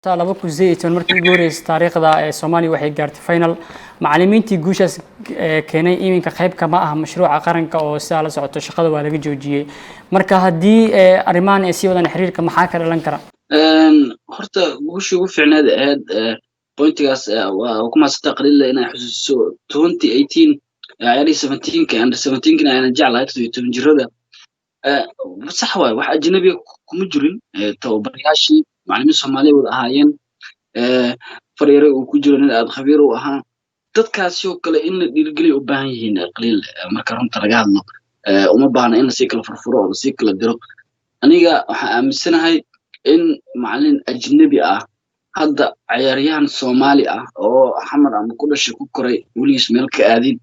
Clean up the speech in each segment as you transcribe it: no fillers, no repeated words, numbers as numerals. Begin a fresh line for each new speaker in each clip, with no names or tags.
2018 markii ugu horeysay taariikhda ee Soomaaliya waxay gaartay final. Macallimiintii guushaas keenay iminka qayb kama ah mashruuca qaranka, oo sidaa la socoto shaqada waa laga joojiyey. Marka haddii arrimahan ay sii wadaan xiriirka, maxaa ka dhalan kara?
Horta guushii ugu fiicneed ahayd pointigaas waa ku mahadsantaa, Qaliila, inay xusuusiso 2018 ciyaarihii 17-ka, under 17-kana aanan jeclahay, 17 jirada. Sax waay, wax ajnabiga kuma jirin. Tababarayaashii macallimiin Soomaaliya wada ahaayeen, Faryare uu ku jiro, nin aad khabiir u ahaa. Dadkaasi oo kale in la dhiirigeliya u baahan yihiin, Qaliil. Marka runta laga hadlo, uma baahna in lasii kala furfuro oo lasii kala diro. Aniga waxaan aaminsanahay in macallin ajnabi ah hadda ciyaaryahan Soomaali ah oo Xamar ama ku dhashay, ku koray, weligiis meel ka aadin,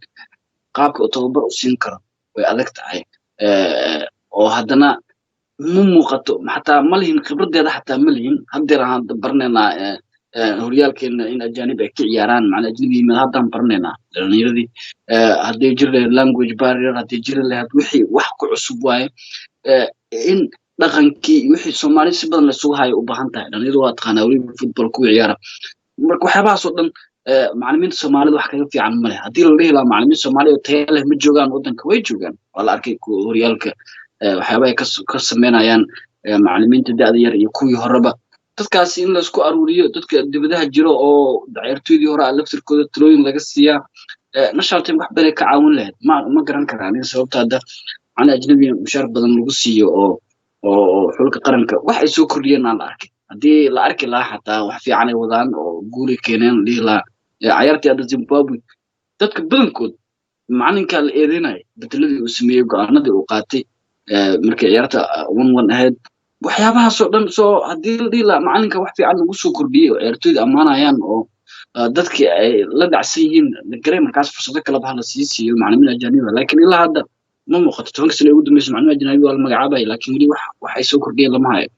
qaabka uu tababar u siin karo way adag tahay. Oo haddana ma muuqato, xataa ma lihin khibraddeeda, xataa ma lihin. Haddeer aan hadda baranaynaa horyaalkeena in ajaanib ay ka ciyaaraan, macnaa ajnabi yimaad haddaan baranaynaa dhalinyaradii. Hadday jiri lahayd language barrier, hadday jiri lahayd wixii wax ku cusub waaye, in dhaqankii wixii Soomaali si badan laysugu hayo u baahan tahay. Dhalinyaradu waa taqaanaa, weliba football kuwa ciyaara. Marka waxyaabahaas oo dhan macallimiinta Soomaalida wax kaga fiican ma leh. Haddii la dhihi lahaa macallimiin Soomaali oo tayo leh ma joogaan waddanka, way joogaan. Waa la arkay horyaalka waxyaabaha ay ka sameynayaan macallimiinta da'da yar iyo kuwii horeba. Dadkaasi in laisku aruuriyo, dadka dibadaha jiro oo ciyaartoydii hore laftirkooda talooyin laga siiyaa, national team wax badanay ka caawin lahayd. Ma garan karaa aniga sababta hadda macallin ajnabi mushaar badan lagu siiyo oo xulka qaranka. Wax ay soo kordhiyeen aan la arkay. Haddii la arki lahaa xataa wax fiican ay wadaan oo guuli keeneen la dhihi lahaa, cayaartii hadda Zimbabwe dadka badankood macalinkaa la eedeynaya, bedeladii uu sameeyey, go'aanadii uu qaatay markay ciyaarta 1-1 ahayd, waxyaabahaasoo dhan. Soo haddii la dhihi lahaa macalinka wax fiican lagu soo kordhiyey oo ciyaartoyda ammaanayaan oo dadkii ay la dhacsan yihiin gare, markaas fursado kaleba hala sii siiyo macalimiin ajaaniba. Laakiin ilaa hadda ma muuqato. 10-ka sano ugu dambeysa macalimiin ajnabi waa la magacaabaya, laakiin weli wax ay soo kordhiyeen lama hayo.